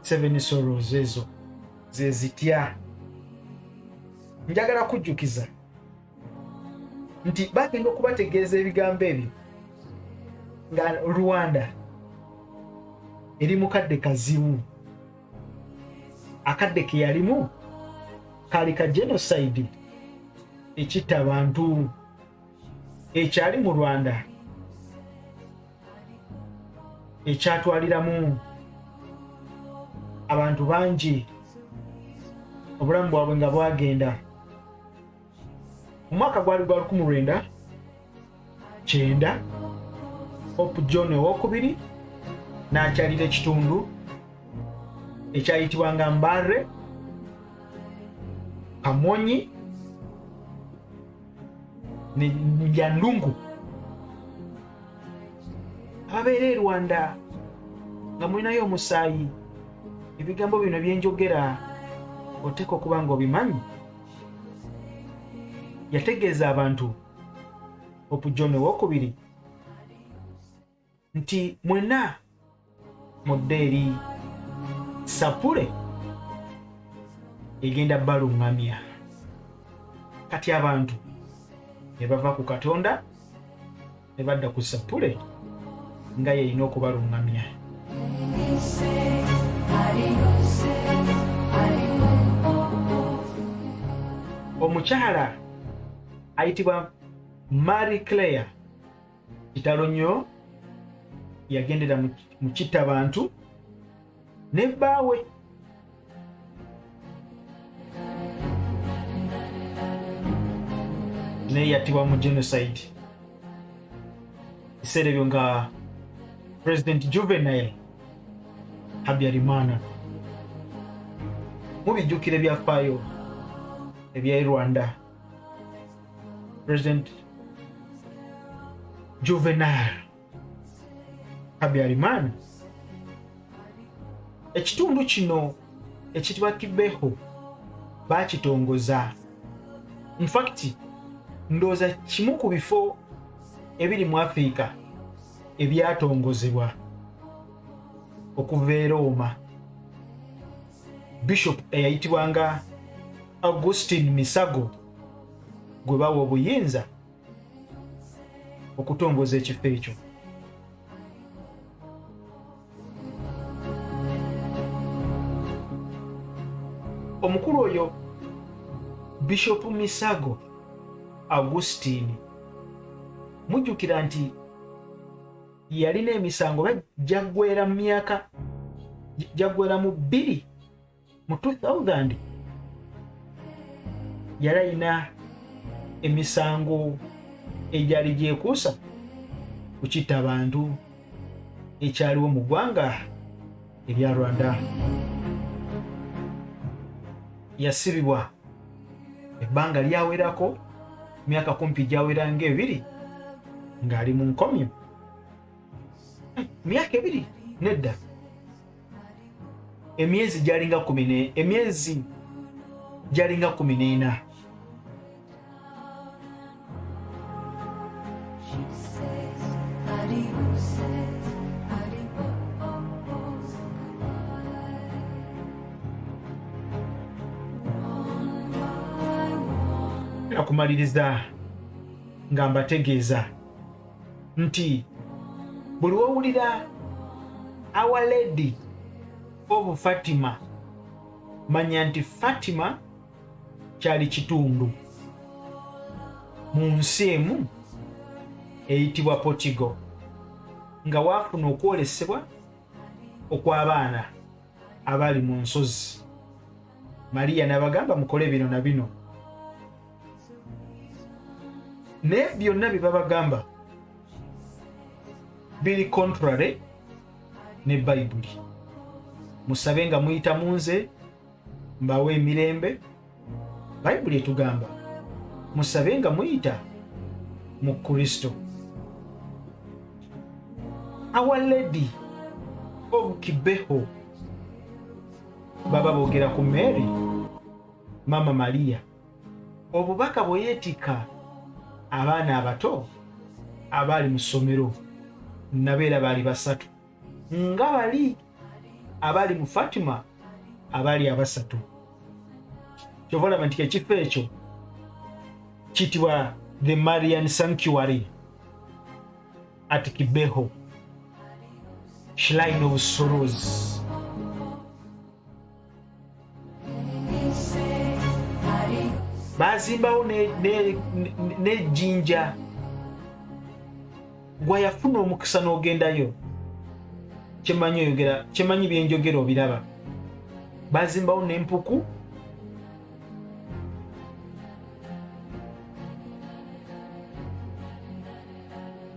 Seven sorrows ezo ze zitya? Njagala kujjukiza nti bagenda okubategeeza ebigambo ebyo nga Rwanda eri mu kadde kazibu. Akadde ke yalimu kaali ka genocide. Ekitta abantu ekyali mu Rwanda ekyatwaliramu abantu bangi obulamu bwabwe nga bwagenda mu mwaka gwali gwa 1990. Pope John owokubiri n'akyalira ekitundu ekyayitibwanga Mbare, Kamonyi ne Nyandungu. Ababeera e Rwanda nga mulinayo omusaayi, ebigambo bino byenjogera oteeka okuba nga obimanyi. Yategeeza abantu Pope John owokubiri nti mwena mudde eri sapule egenda baluŋŋamya. Kati abantu ne bava ku Katonda ne badda ku sapule nga yeyina okubaluŋŋamya. Omukyala ayitibwa Marie Claire, kitalo nnyo, yagendera mu kitta bantu ne bbaawe. Naye yattibwa mu genocide ebiseera ebyo nga President Juvenal Habyarimana. Mubijjukira ebyafaayo ebya Rwanda, President Juvenal Habyarimana. Ekitundu kino ekitibwa Kibeho bakitongoza, infact ndowooza kimu ku bifo ebiri mu Afirika ebyatongozebwa okuva e Rooma, bishop eyayitibwanga Augustin Misago gwe bawa obuyinza okutongoza ekifo ekyo. Omukulu oyo Bishop Misago Augustin, mujjukira nti yalina emisango jaggwera mu myaka jaggwera mu bbiri mu 2000, yali alina emisango egyali gyekuusa ku kitta bantu ekyaliwo mu ggwanga erya Rwanda. Yasibibwa ebbanga lyawerako myaka kumpi gyawera ngaebiri ng'ali mu nkomyo. Myaka 2 nedda, emyezi gyalinga kumi, emyezi gyalinga 14. Akumaliriza nga mbategeeza nti buli wowulira Our Lady of Fatima, manya nti Fatima kyali kitundu mu nsi emu eyitibwa Portugal nga waafuna okwolesebwa okw'abaana abali mu nsozi, Mariya n'abagamba mukole bino na bino, naye byonna bye babagamba biri contrary ne Bayibuli. Musabe nga muyita mu nze mbawe emirembe. Bayibuli etugamba musabe nga muyita mu Kristo. Our Lady of Kibeho baba boogera ku Mary, Mama Maria, obubaka bwe yeetikka abaana abato abaali mu ssomero, nabeera baali basatu nga bali abali mu Fatima abaali abasatu. Kyova olaba nti ekifo ekyo kiyitibwa the Marian Sanctuary at Kibeho, Shrine of Sorrows. Bazimbawo n'ejjinja. Gwe yafuna omukisa n'ogendayo, kyemanyi oyogera, kyemanyi byenjogera obiraba. Bazimbawo n'empuku,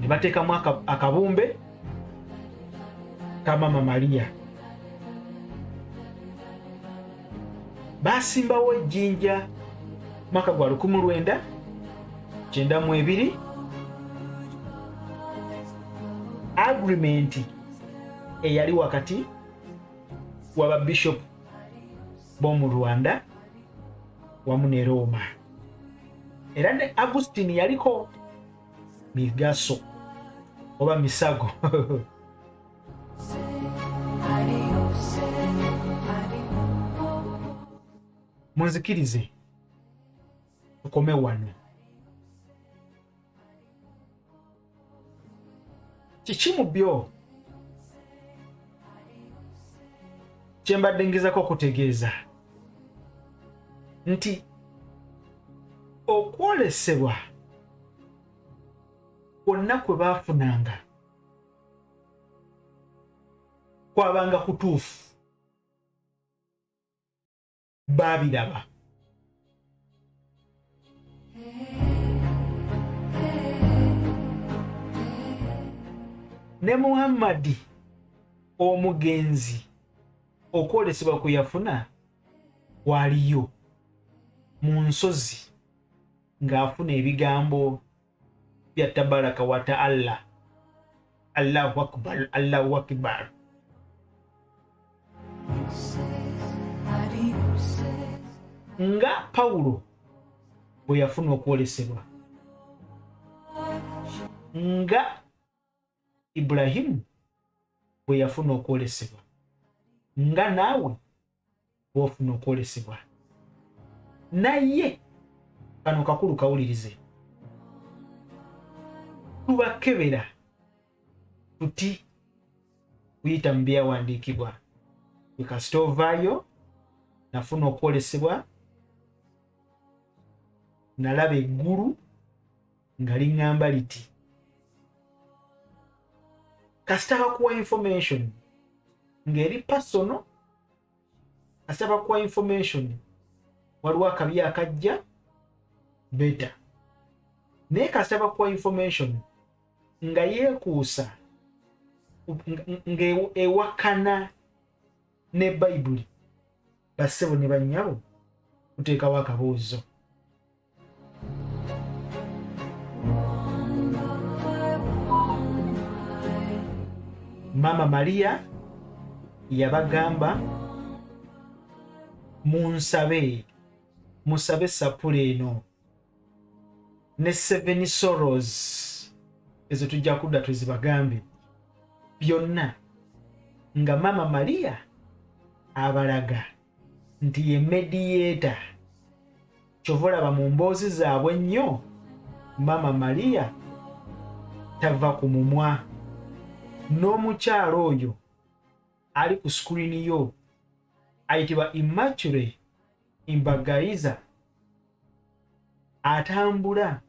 ne bateekamu akabumbe ka Mama Maria. Basimbawo ejjinja mwaka gwa 1992. Agreement eyali wakati wa babishopu b'omu Rwanda wamu ne Roma, era ne Agustini yaliko migaso oba misago. Munzikirize tukome wano. Kiki mu byo kyembadde ngezako okutegeeza nti okwolesebwa kwonna kwe baafunanga kwabanga kutuufu, baabiraba. Ne Muhammadi omugenzi okwolesebwa kwe yafuna kwaliyo mu nsozi ng'afuna ebigambo bya tabaraka wa ta'ala, Allahu akbar, Allahu akbar. Nga Pawulo bwe yafuna okwolesebwa, nga Ibulahimu bwe yafuna okwolesebwa, nga naawe bw'ofuna okwolesebwa. Naye kano kakulu kawulirize, tubakebera tuti kuyita mu byawandiikibwa. Gwe kasita ovaayo, nafuna okwolesebwa, nalaba eggulu nga liŋŋamba liti. Kasita bakuwa information ng'eri personal, kasita bakuwa information waliwo akabi akajja beta, naye kasita bakuwa information nga yeekuusa, ng'ewakana ne Bayibuli, bassebo ne bannyabo, tuteekawo akabuuzo. Mama Maria yabagamba munsabe, musabe sapula eno ne seven sorrows, ezo tujja kudda tuzibagambe byonna, nga Mama Maria abalaga nti ye mediator. Kyova olaba mu mboozi zaabwe ennyo Mama Maria tava ku mumwa. N'omukyalo oyo ali ku screen yo ayitibwa Immaculate Imbagaiza, atambula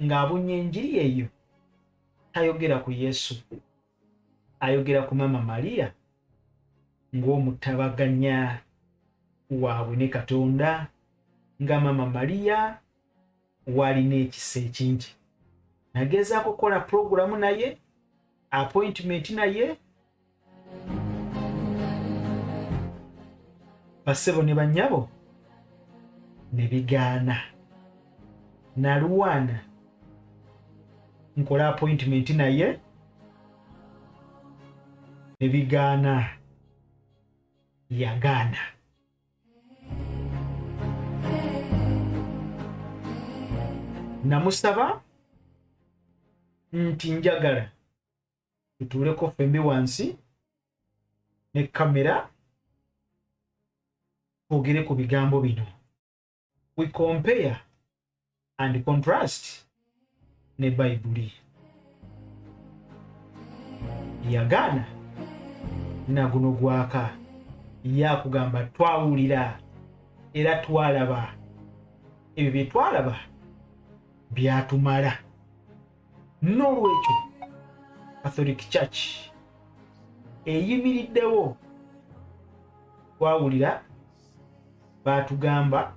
ng'abunya enjiri eyo, tayogera ku Yesu, ayogera ku Mama Maria ng'omutabaganya waabwe ne Katonda, nga Mama Maria waalina ekisa ekingi. Nagezaako okukola pulogulamu naye, appointment naye, bassebo ne bannyabo, ne bigaana. Nalwana nkola appointment naye ne bigaana, yagaana. Namusaba nti njagala tutuuleko ffembi wansi ne kamera twogere ku bigambo bino, we compare and contrast ne Bayibuli. Yagaana naguno gwaka, yakugamba twawulira era twalaba. Ebyo bye twalaba byatumala. N'olwekyo Catholic Church eyimiriddewo, twawulira baatugamba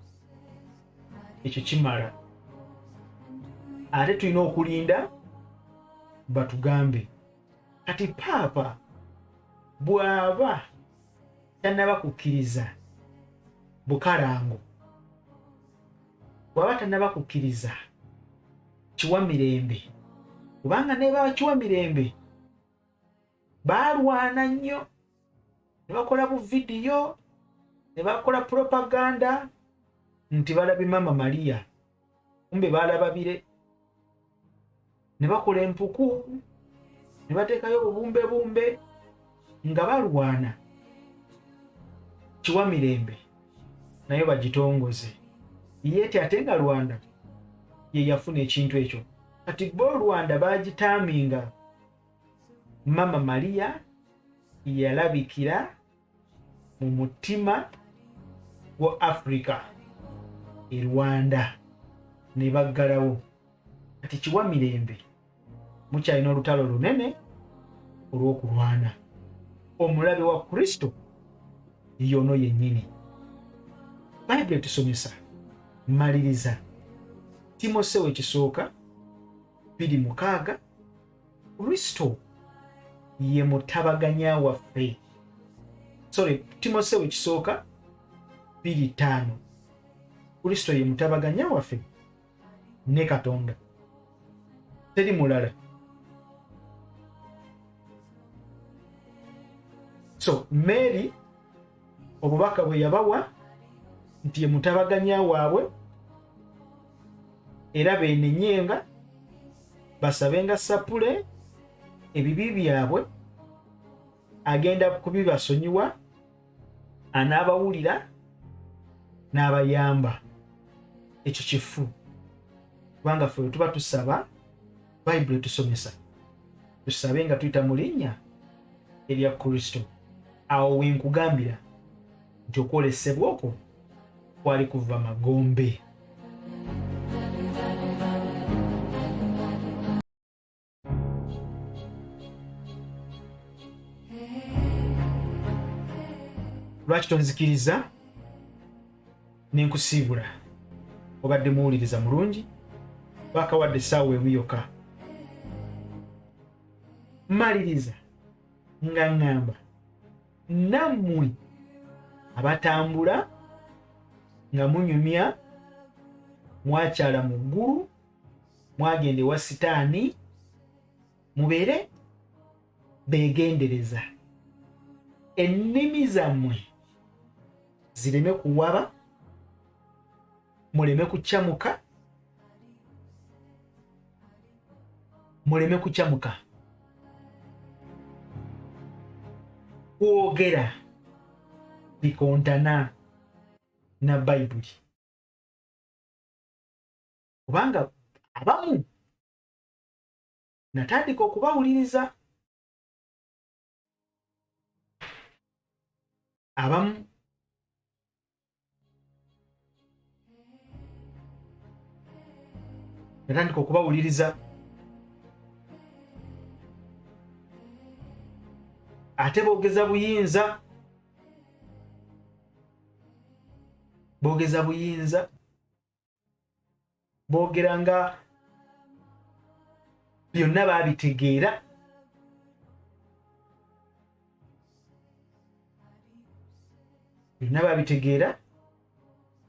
ekyo kimala, ate tulina okulinda batugambe. Kati paapa bw'aba tannaba kukkiriza bukalango, bw'aba tannaba kukkiriza kiwa mirembe, kubanga ne bakiwa mirembe baalwana nnyo ne bakola bu vidiyo ne bakola propaganda nti balabye Maama Maria, kumbe baalaba bire, ne bakola empuku ne bateekayo obubumbebumbe nga balwana kiwa mirembe nayo bagitongoze yeti, ate nga Rwanda ye yafuna ekintu ekyo. Kati bo Rwanda bagitaaminga Mama Maria yalabikira mu mutima gwa Africa e Rwanda ne baggalawo. Kati kiwa mirembe mukyalina olutalo lunene olw'okulwana omulabe wa Kristo yono yennyini. Bayibuli etusomesa, maliriza Timosewo ekisooka 2:6, Kristo ye mutabaganya waffe. Sorry, Timosewo ekisooka 2:5, Kristo ye mutabaganya waffe ne Katonda, teri mulala. So Mary obubaka bwe yabawa nti ye mutabaganya waabwe, era beenenyenga basabenga sapule ebibi byabwe, agenda kubibasonyiwa, anaabawulira n'abayamba. Ekyo kifu, kubanga ffe tuba tusaba, Bayibuli etusomesa tusabe nga tuyita mu linnya erya Kristo. Awo wenkugambira nti okwolesebwa okwo kwali kuva magombe. Lwaki tonzikiriza nenkusiibula? Obadde muwuliriza mulungi, bakawadde essaawa emu yokka. Maliriza nga ŋŋamba nammwe abatambula nga munyumya, mwakyala mu ggulu, mwagenda ewa sitaani, mubeere beegendereza, ennimi zammwe zireme kuwaba, muleme kukyamuka, muleme kukyamuka kwogera bikontana na Bayibuli, kubanga abamu natandika okubawuliriza, abamu natandika okubawuliriza, ate boogeza buyinza, boogeza buyinza, boogera nga byonna babitegeera. Byonna babitegeera,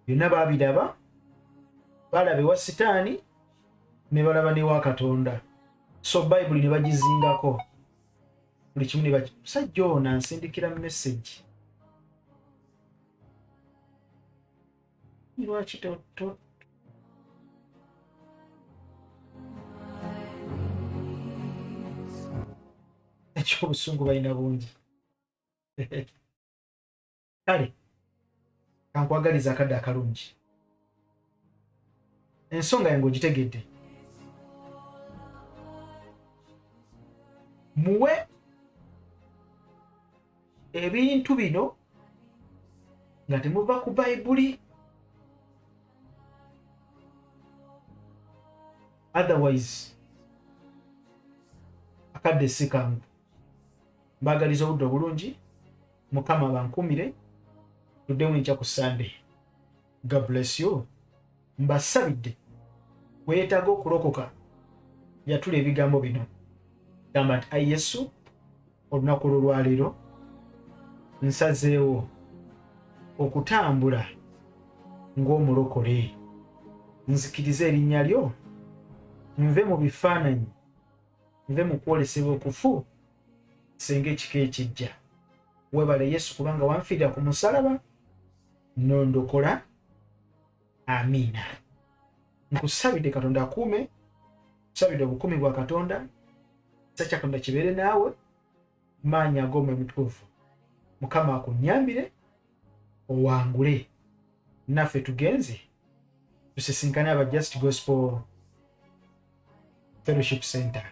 byonna babiraba, balaba ewa sitaani ne balaba newa Katonda. So Bayibuli ne bagizingako buli kimu ne musajja ono ansindikira message. Lwaki to ekyobusungu balina bungi. Kale kankwagaliza akadde akalungi, ensonga yange ogitegedde. Muwe ebintu bino nga temuva ku Bayibuli. Otherwise akadde si kangu. Mbaagaliza obudde obulungi, Mukama bankuumire, tuddemu enkya ku Sunday. God bless you. Mbasabidde, weetaaga okulokoka, yatula ebigambo bino, gamba nti, "Ayi Yesu, olunaku olwolwaleero nsazeewo okutambula ng'omulokole. Nzikirize erinnya lyo, nve mu bifaananyi, nve mu kwolesebwa okufu, senga ekika ekijja. Webale Yesu, kubanga wanfiirira ku musalaba nondokola. Amiina." Nkusabidde Katonda akuume, kusabidde obukuumi bwa Katonda, kisa kya Katonda kibeere naawe, maanyi ag'Omwoyo Mutukuvu. Mukama akunyambire owangule. Naffe tugenze, tusisinkane aba Just Gospel Fellowship Center.